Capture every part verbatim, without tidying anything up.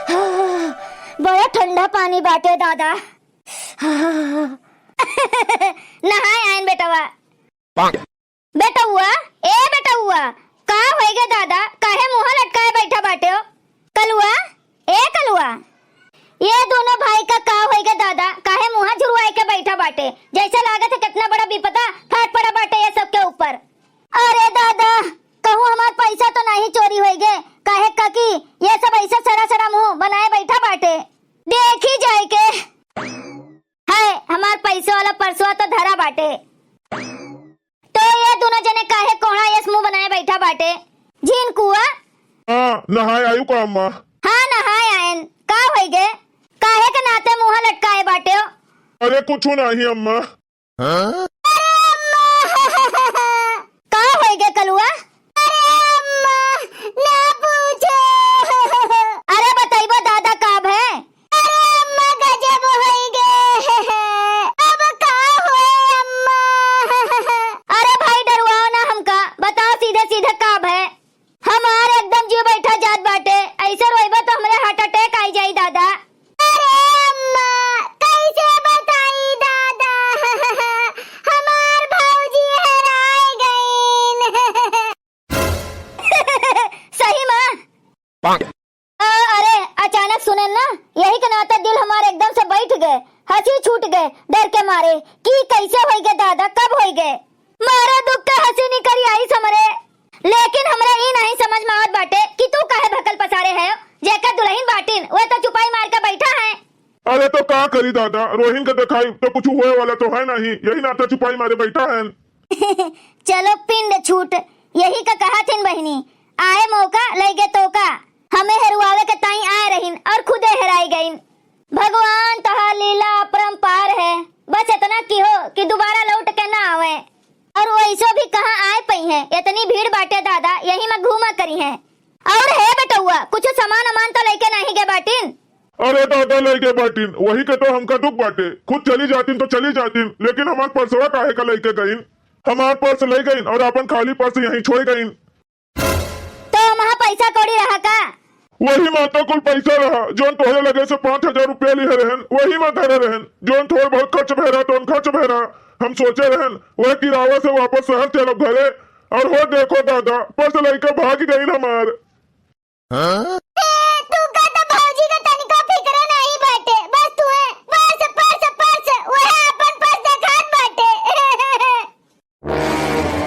बड़ा ठंडा पानी बाटे दादा। नहाए आइन बेटवा। बेटउआ, ए बेटउआ, का होइगे दादा, काहे मुँह लटकाए बैठा बाटे हो? कलुआ, ए कलुआ, ये दोनों भाई का का होइगे दादा, काहे मुँह झुरवाए के बैठा बाटे? जैसे लागत है कितना बड़ा विपदा फाट पड़ा बाटे ये सबके ऊपर। अरे दादा, कहूँ हमार पैसा तो नहीं चोरी होइगे, काहे का कि ये सब ऐसे सड़ा सड़ा मुँह बनाए बैठा बाटे। देखी जाए के है, हमार पैसे वाला परसवा तो धरा बाटे। तो ये दोनों जने काहे कोहड़ा यस मुँह बनाए बैठा बाटे? झिनकुआ? हाँ, नहाए आयु का अम्मा? हाँ, नहाए आयन। का होइगे? काहे के नाते मुँह लटकाए बाटे हो? अरे कुछ नहीं अम्मा। अरे अम्मा! का होइगे कलुआ? अरे अम्मा, ना पूछो। अरे बतइबो दादा का भय? अरे अम्मा, गजब होइगे। अब का होए अम्मा? अरे भाई, डरवाओ ना हमका, बताओ सीधे सीधे का भय? हमार एकदम जीव बैठा जात बाटे, ऐसे रोइबा तो हमरे heart attack आई जाई दादा। अरे अम्मा, कैसे बताई दादा, हमार भौजी हेराय गईन। सही मा? अ, अरे, अचानक सुनेन ना, यही के नाते दिल हमार एकदम से बैठ गए, हँसी छूट गए डर के मारे कि कैसे होइगे दादा, कब होइगे। मारे दुख के हँसी निकरी आइस हमरे, लेकिन हमरा ई नहीं समझ में आवत बाटे कि तू काहे भकल पसारे है, जेकर दुलहिन बाटिन, वे तो चुपाई मार के बैठा है। अरे तो का करी दादा, रोहिन के देखाई तो कुछ होए वाला तो है नहीं, यही नाते चुपाई मारे बैठा है। चलो पिंड छूट, यही का कहा थिन बहिनी, आए मौका लइगे तोका, हमें हेरुआवे के ताई आए रहिन और खुदे हेराई गईन। भगवान तोहार लीला अपरंपार है, बस इतना किहो कि दोबारा लौट के ना आवे। और वैसो भी कहाँ आए पई है, इतनी भीड़ बाटे दादा, यही में घूमा करी है। और हे बेटउआ, कुछ सामान अमान तो लइके नहीं गए बाटिन? अरे दादा, लइके बाटिन, वही के तो हमका दुख बाटे। खुद चली जातिन तो चली जातिन, लेकिन हमार पर्सवा काहे का लइके गईन? हमार पर्स ले गईन और अपन खाली पर्स यहीं छोड़ गईन। तो वहाँ पैसा कौड़ी रहा का? वही मा तो कुल पैसा रहा, जोन तोहरे लगे से पाँच हजार रुपया लिहे रहन, वही मा धरे रहन। जोन थोड़ बहुत खर्च भय रहा, तोन खर्च भय रहा। हम सोचे रहन, वह किरावा से वापस शहर चलब घरे। और हो देखो दादा, पर्स लइके भाग गईन हमार। हाँ? ए, तू का तो भौजी का तनिको फिक्र नहीं बाटे, बस तू है पर्स, पर्स, पर्स, वह अपन पर्स देखात बाटे।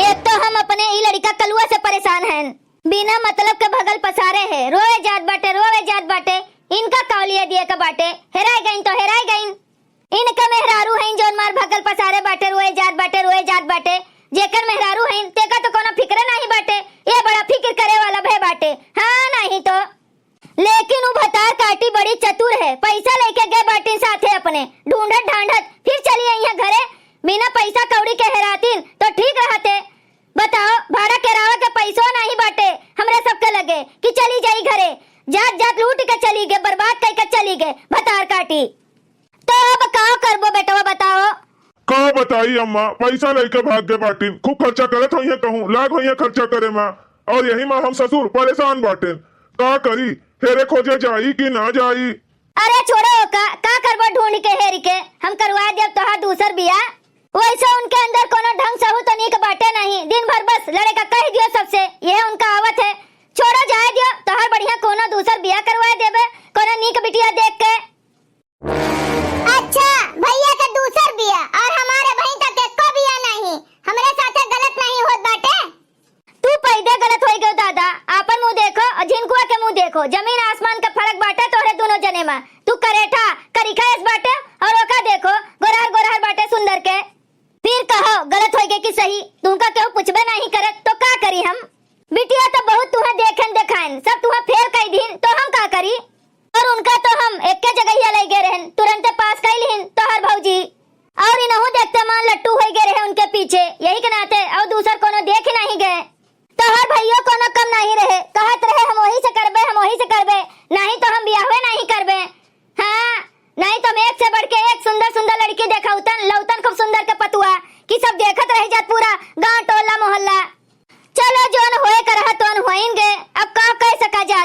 एक तो हम अपने ई लड़िका कलुआ से परेशान हन, बिना मतलब के भगल पसारे है, रोए जात बाटे, रोए जात बाटे। इनका कौलिया दिए के बाटे, हेराय गईन तो हेराय गईन। इनके मेहरारू हईन जौन मार भगल पसारे बाटे, रोए जात बाटे, रोए जात बाटे। जेकर मेहरारू हईन तेका तो कोनो फिक्र नहीं बाटे, ये बड़ा फिक्र करे वाला भय बाटे। हाँ नहीं तो। लेकिन उ भतार काटी बड़ी चतुर है, पैसा लेके गए बाटिन साथे अपने, ढूंढत ढांढत फिर चली अइहें घरे। बिना पैसा कौड़ी के हेरातिन तो ठीक रहते। बताओ, भाड़ा किरावा के पैसो नहीं बाटे हमरे सबके लगे कि चली जाई घरे। जात जात लूट के चली गए, बर्बाद कइके चली गए भतार काटी। तो अब का करबो बेटवा, बताओ? का बताई अम्मा, पैसा लइके भाग गए बाटिन। खूब खर्चा करत होइहें कहूँ, लाग होइहें खर्चा करे मा। और यही मा हम ससुर परेशान बाटेन। का करी, हेरे खोजे जाई कि ना जाई? अरे छोड़ो, का, का करबो ढूंढ के हेर के? हम करवा देब तोहार दूसर बियाह। वैसे उनके अंदर कोनो ढंग सहू तो नीक बाटे नहीं, दिन भर बस लड़े का कह दियो सबसे, यह उनका आवत है। छोड़ो, जाए दियो, तोहार बढ़िया कोनो दूसर बियाह करवा देबे, कोनो नीक बिटिया देख के। अच्छा, भैया के दूसर बिया और हमारे बहिन तक एको बिया नहीं, हमरे साथे गलत नहीं होत बाटे। तू पैदे गलत होई गयो दादा, आपन मुंह देखो और झिनकुआ के मुंह देखो, जमीन आसमान का फर्क बाटे तोहरे दोनों जने में। तू करेठा करिखा एस बाटे और ओका देखो, गोरहर गोरहर बाटे सुंदर के। फिर कहो गलत होई गए कि सही, तुमका केहू पूछबे नहीं करे तो का करी हम? बिटिया तो बहुत तुहे देखन देखाइन, सब तुहे फेल कई दीन तो हम का करी? और उनका तो हम एक्के जगहिया लइ गए रहन, तुरंते पास कइ लिहिन तोहर भौजी। और इनहू देखते मान लट्टू होइ गए रहे उनके पीछे, यही के नाते और दूसर कोनो देख ही नहीं गए। तोहर भइयो कोनो कम नहीं रहे, कहत रहे हम वही से करबे, हम वही से करबे, नहीं तो हम बियाहवे नहीं करबे। हाँ, नहीं तो हम एक से बढ़ के एक सुंदर सुंदर लड़की देखौतन, लौतन खूब सुंदर के पतुआ, कि सब देखत रह जात पूरा गांव टोला मोहल्ला। चलो, जौन होए के रहा तौन होइन गे, अब का कह सका जा।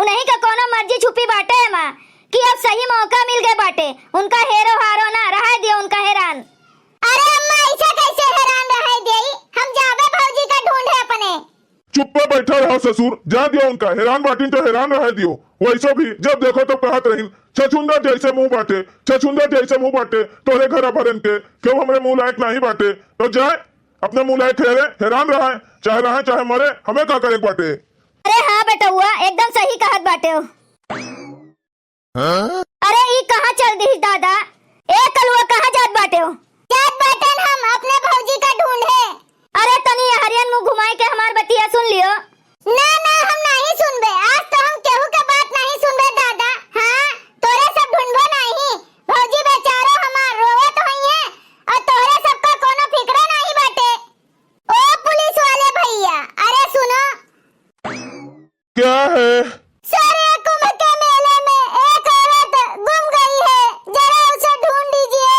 उन्हीं का कोनो मर्जी छुपी बाटे एमा कि अब सही मौका मिल गए बाटे। उनका हेरो हारो ना, रहाय दियो उनका हेरान। अरे अम्मा, ऐसा कैसे हेरान रहाय देई? हम जाबे भौजी का ढूंढे अपने। चुप्पे बैठा रहा ससुर, जा दियो उनका, हेरान बाटिन तो हेरान रहाय दियो। वैसो भी जब देखो तब कहत रहिन, छछुंदर जैसे मुंह बाटे, छछुंदर जैसे मुंह बाटे, तोहरे घर भरन के, केहू हमरे मुंह लायक नहीं बाटे। तो जाए, अपने मुंह लायक हेरे, हेरान रहाय, चाहे रहाय चाहे मरे, हमें का करे के बाटे? अरे हाँ बेटउआ, एकदम सही कहत बाटे हो। हाँ? अरे ई कहाँ चल दिहिस दादा? ए कलुआ, कहाँ जात बाटे हो? जात बाटन हम अपने भौजी का ढूंढे। अरे तनी हरियन मुंह घुमाए के हमार बतिया सुन लियो। ना ना, हम नहीं सुनबे, आज तो हम केहू के बात नहीं सुनबे दादा। हाँ, तोरे सब ढूंढबो नहीं। भौजी बेचारो हमार रोवत होइहें और तोहरे सबका कोनो फिक्रे नहीं बाटे। ओ पुलिस वाले भैया, अरे सुनो। क्या है? सर, ये कुंभ के मेले में एक औरत गुम गई है, जरा उसे ढूंढ दीजिए।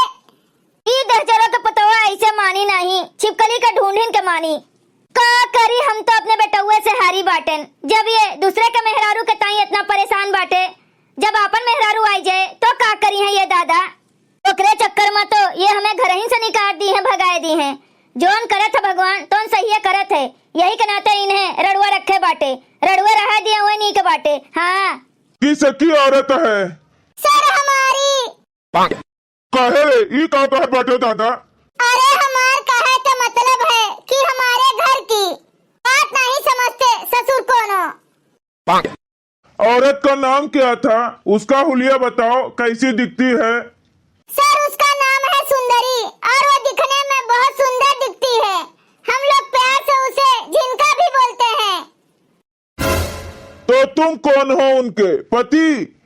ई दहजरो के पतवा ऐसे मानी नहीं, छिपकली के ढूंढिन के मानी। का करी, हम तो अपने बेटउए से हारी बाटेन। जब ये दूसरे के मेहरारू के ताई इतना परेशान बाटे, जब आपन मेहरारू आई जाए तो का करी है ये दादा? ओकरे चक्कर में तो ये हमें घरहिन से निकाल दी हैं, भगाए दी हैं। जौन करत है भगवान, तौन सहिए करत है। यही के नाते इन्हें रड़ुआ रखे बाटे। रड़ुआ रहा दिया, वही नीक बाटे। हाँ। किसकी औरत है? सर, हमारी। काहे रे, ई का कहत बाटे दादा? अरे, हमार कहे के मतलब है कि हमारे घर की बात नहीं समझते ससुर कोनो। औरत का नाम क्या था? उसका हुलिया बताओ, कैसी दिखती है? सर, उसका नाम है सुंदरी और वो दिखने में बहुत सुंदर दिखती है। हम लोग प्यार से उसे झिनका भी बोलते हैं। तो तुम कौन हो उनके पति?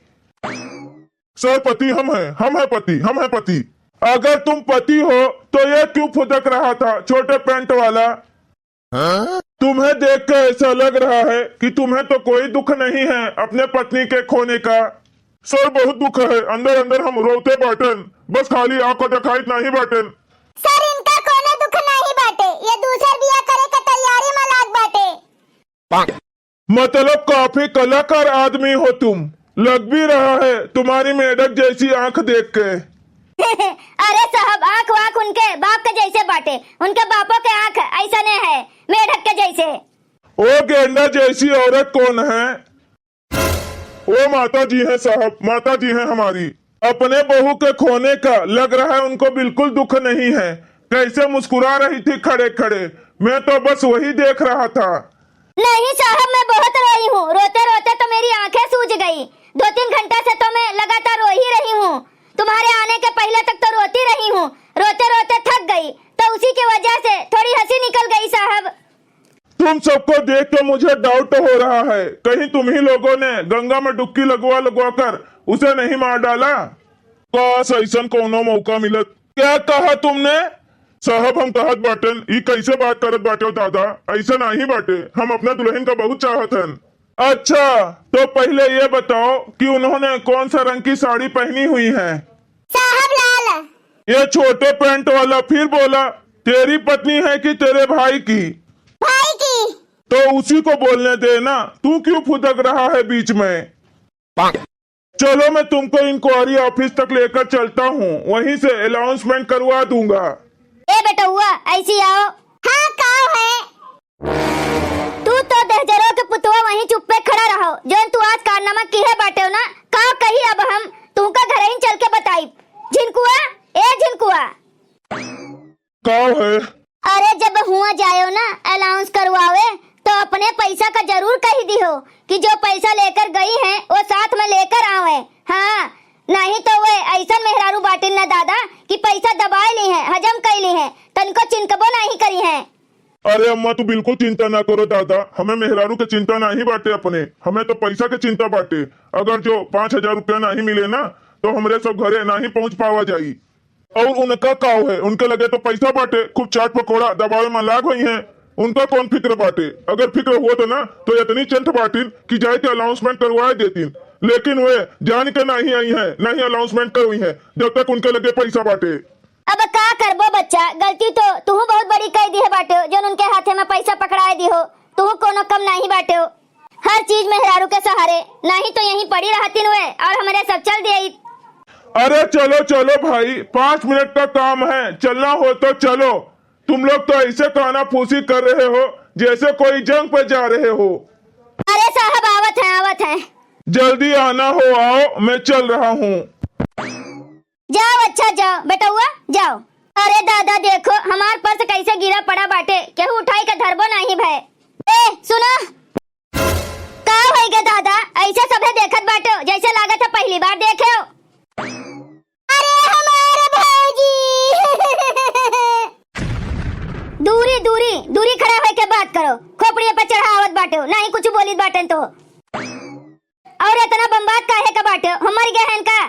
सर, पति हम हैं, हम हैं पति, हम हैं पति। अगर तुम पति हो तो ये क्यों फुदक रहा था, छोटे पैंट वाला? तुम्हें देख के ऐसा लग रहा है कि तुम्हें तो कोई दुख नहीं है अपने पत्नी के खोने का। सर, बहुत दुख है, अंदर अंदर हम रोते बाटन, बस खाली आंखों देखाइत नहीं बाटन। सर, इनका कोनो दुख नहीं बाटे, ये दूसर बिया करे के तैयारी में लाग बाटे। मतलब काफी कलाकार आदमी हो तुम, लग भी रहा है तुम्हारी मेढक जैसी आंख देख के। अरे साहब, आंख वांख उनके बाप के जैसे बाटे, उनके बापों के आंख ऐसने है, मेढक के जैसे। ओ गेंडा जैसी औरत कौन है? ओ माता जी हैं साहब, माता जी हैं हमारी। अपने बहू के खोने का लग रहा है उनको बिल्कुल दुख नहीं है, कैसे मुस्कुरा रही थी खड़े खड़े, मैं तो बस वही देख रहा था। नहीं साहब, मैं बहुत रोई हूँ, रोते रोते तो मेरी आंखें सूज गई। दो तीन घंटा से तो मैं लगातार रो ही रही हूँ। तुम्हारे आने के पहले तक तो रोती रही हूँ, रोते रोते थक गई, तो उसी की वजह से थोड़ी हंसी निकल गई साहब। तुम सबको देख के मुझे डाउट हो रहा है, कहीं तुम ही लोगों ने गंगा में डुबकी लगवा लगवा कर उसे नहीं मार डाला? काश ऐसन कौनो मौका मिलत। क्या कहा तुमने? साहब, हम कहत बाटन, ई कैसे बात करत बाटे हो दादा? ऐसा नहीं बाटे, हम अपना दुल्हन का बहुत चाहत हन। अच्छा, तो पहले ये बताओ कि उन्होंने कौन सा रंग की साड़ी पहनी हुई है? साहब लाल। ये छोटे पैंट वाला फिर बोला, तेरी पत्नी है कि तेरे भाई की? भाई की। तो उसी को बोलने दे ना, तू क्यों फुदक रहा है बीच में? चलो, मैं तुमको इंक्वायरी ऑफिस तक लेकर चलता हूँ, वहीं से अनाउंसमेंट करवा दूंगा। ए बेटउआ, ऐसी आओ। हाँ, का है? तू तो दहजरो के पुतवा वहीं चुप्पे खड़ा रहो, जौन तू आज कारनामा किहे बाटेव ना, का कही अब हम, तुमका घरहिन चल के बताई। झिनकुआ, ए झिनकुआ। का है? अरे जब हुआ जायो ना अनाउंस करवावे तो अपने पैसा का जरूर कही दिहो कि जो पैसा लेकर गई हैं वो साथ में लेकर आवे। हाँ, नहीं तो वे ऐसन मेहरारू बाटिन ना दादा कि पैसा दबाए ली हैं, हजम कर ली हैं, तनको चिनकबो नहीं करी हैं। अरे अम्मा, तू बिल्कुल चिंता ना करो दादा, हमें मेहरारू के चिंता नहीं बाटे अपने, हमें तो पैसा के चिंता बाटे। अगर जो पाँच हजार रुपया नहीं मिले ना तो हमरे सब घरे नहीं पहुँच पावा जाई। और उनका काव है, उनके लगे तो पैसा बाटे, खूब चाट पकोड़ा दबावे में लाग हुई हैं। उनका कौन फिक्र बाटे? अगर फिक्र हुआ तो ना तो इतनी चंट बाटिन कि जाए के अनाउंसमेंट करवाए देतीन, लेकिन वे जान के नहीं आई हैं, नहीं अनाउंसमेंट करवाई हैं जब तक उनके लगे पैसा बाटे। अब का करबो बच्चा, गलती तो तुहू बहुत बड़ी कह दी है बाटे, जो उनके हाथे में पैसा पकड़ाए दी हो, तुहू कोनो कम नहीं बाटे हो। हर चीज मेहरारू के सहारे, नहीं तो यहीं पड़ी रहतिन हुए और हमरे सब चल दिए। अरे चलो चलो भाई, पाँच मिनट का काम है, चलना हो तो चलो। तुम लोग तो ऐसे कानाफूसी कर रहे हो जैसे कोई जंग पे जा रहे हो। अरे साहब, आवत हैं, आवत हैं। जल्दी आना हो, आओ, मैं चल रहा हूँ। जाओ, अच्छा जाओ बेटउआ, जाओ। अरे दादा, देखो हमार पर्स कैसे गिरा पड़ा बाटे, केहू उठाई के धरबो नहीं भय। ए सुनो, का होई गे दादा, ऐसे सभे देखत बाटो जैसे लागत है पहली बार देखे हो। अरे हमार भौजी। दूरी दूरी दूरी खड़ा होके बात करो, खोपड़िए पे चढ़ावत बाटो, नहीं कुछ बोलित बाटन तो। और इतना बम्बात काहे का बाटो, हम मर गए हैं का?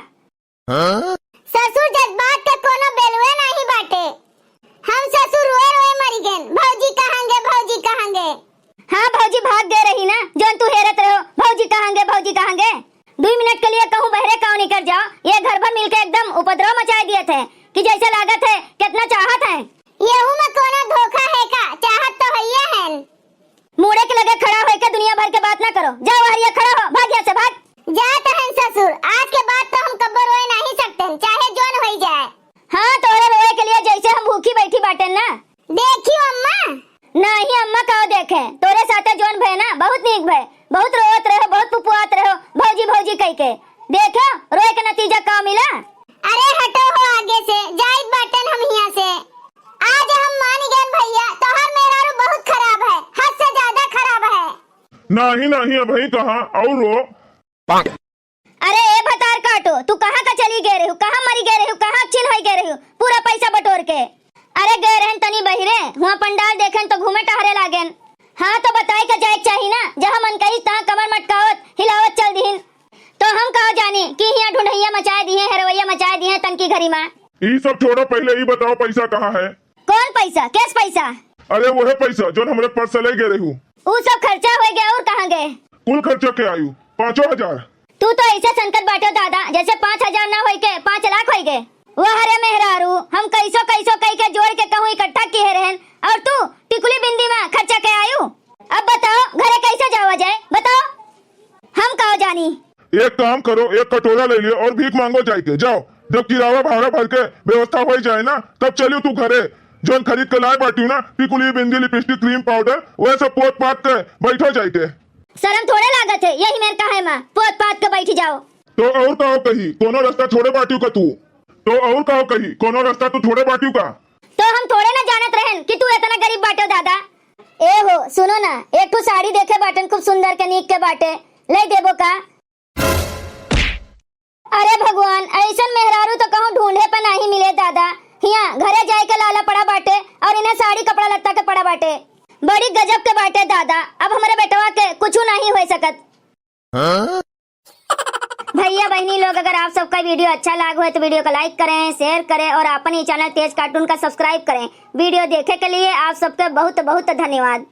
हाँ? ससुर, जज्बात के कोनो बेलुए नाही बाटे। हम ससुर रोए रोए मरी गेन, भौजी कहाँ गे, भौजी कहाँ गे? हाँ भौजी, भाग गए रही ना, जौन तू हेरत रहो, भौजी कहाँ गे, भौजी कहाँ गे? दुई मिनट के लिए कहूँ बहरे काव निकर जाओ, ये घर भर मिलके एकदम उपद्रव मचाए दिए थे कि जैसे लागत है कितना चाहत है। येहू में कोनो धोखा है का? चाहत तो हइये हन। मुड़े के लगे खड़ा होइके दुनिया भर के बात ना करो। जाओ हरिया खड़ा हो, भाग यहाँ से भाग। जात हन ससुर, आज के बाद तो हम कब्बो रोए नहीं सकते, चाहे जौन होई जाए। हाँ, तोरे रोए के लिए जैसे हम भूखी बैठी बाटेन ना। देखियो अम्मा। नहीं अम्मा, काव देखे, तोरे साथे जौन भय ना बहुत नीक भय, बहुत रोवत रहो, बहुत पुपुआत रहो, भौजी भौजी कह के। देखो रोए के नतीजा का मिला। अरे हटो हो आगे से, जाइत बाटेन हम हियाँ से। आज हम मान गएन भैया, तोहार मेहरारू बहुत खराब है, हद से ज्यादा खराब है। नाही नाही, अबहीं कहाँ और रो। अरे ए भतार काटो, तू कहाँ का चली गए रहू, कहाँ मरी गए रहू, कहाँ छिन होई गए रहू पूरा पैसा बटोर के? अरे गए रहन तनी बहिरे, हुआँ पंडाल देखेन तो घूमे टहरे लागेन। हाँ तो बताए के जाए के चाही ना, जहाँ मन कही तहाँ कमर मटकावत हिलावत चल दिहिन। तो हम का जानी कि हियाँ ढूंढैया मचाए दिहे, हेरवैया मचाए दिहे तनकी घरी मा। ई सब छोड़ो, पहले ई बताओ पैसा कहाँ है? कौन पैसा? केस पैसा? अरे वह पैसा जौन हमरे पर्स से ले गए रहू। ऊ सब खर्चा हो गया और कहाँ गए? कुल खर्चा के आयु पाँचों हजार। तू तो ऐसे सनकत बाटो दादा, जैसे पाँच हजार ना होई के पाँच लाख होई गए। वाह रे मेहरारू, हम कैसो कैसो कई के जोड़ के कहूँ इकट्ठा किए रहन, और तू टिकुली बिंदी मा खर्चा के आयु। अब बताओ घरे कैसे जावा जाए, बताओ, हम का जानी। एक काम करो, एक कटोरा ले लियो और भीख मांगो जाए के, जाओ। जब किरावा भाड़ा भर के व्यवस्था हो जाए ना, तब चलियो तू घरे। जौन खरीद के लाए बाटियो ना, टिकुली, बिंदी, लिपस्टिक, क्रीम पाउडर, वह सब पोत पात के बैठो जाए के। शर्म थोड़े लागत है, यही मेर कहे मा पोत पात के बैठी जाओ। तो और का कही, कोनो रास्ता छोड़े बाटियो का तू? तो और का कही, कोनो रास्ता तू छोड़े बाटियो का? तो हम थोड़े ना जानत रहन कि तू इतना गरीब बाटो दादा। ए हो, सुनो ना, एक ठो साड़ी देखे बाटन खूब सुंदर के, नीक के बाटे, ले देबो का? अरे भगवान, ऐसन मेहरारू तो कहूँ ढूंढे पे नाही मिले दादा। हियाँ घरे जाए के लाला पड़ा बाटे और इन्हें साड़ी कपड़ा लत्ता के पड़ा बाटे। बड़ी गजब के बाटे दादा, अब हमरे बेटवा के कुछ नहीं हो सकत। हाँ? भैया बहनी लोग, अगर आप सबका वीडियो अच्छा लाग हो तो वीडियो को लाइक करें, शेयर करें और अपन ही चैनल तेज कार्टून का सब्सक्राइब करें। वीडियो देखे के लिए आप सबके बहुत बहुत धन्यवाद।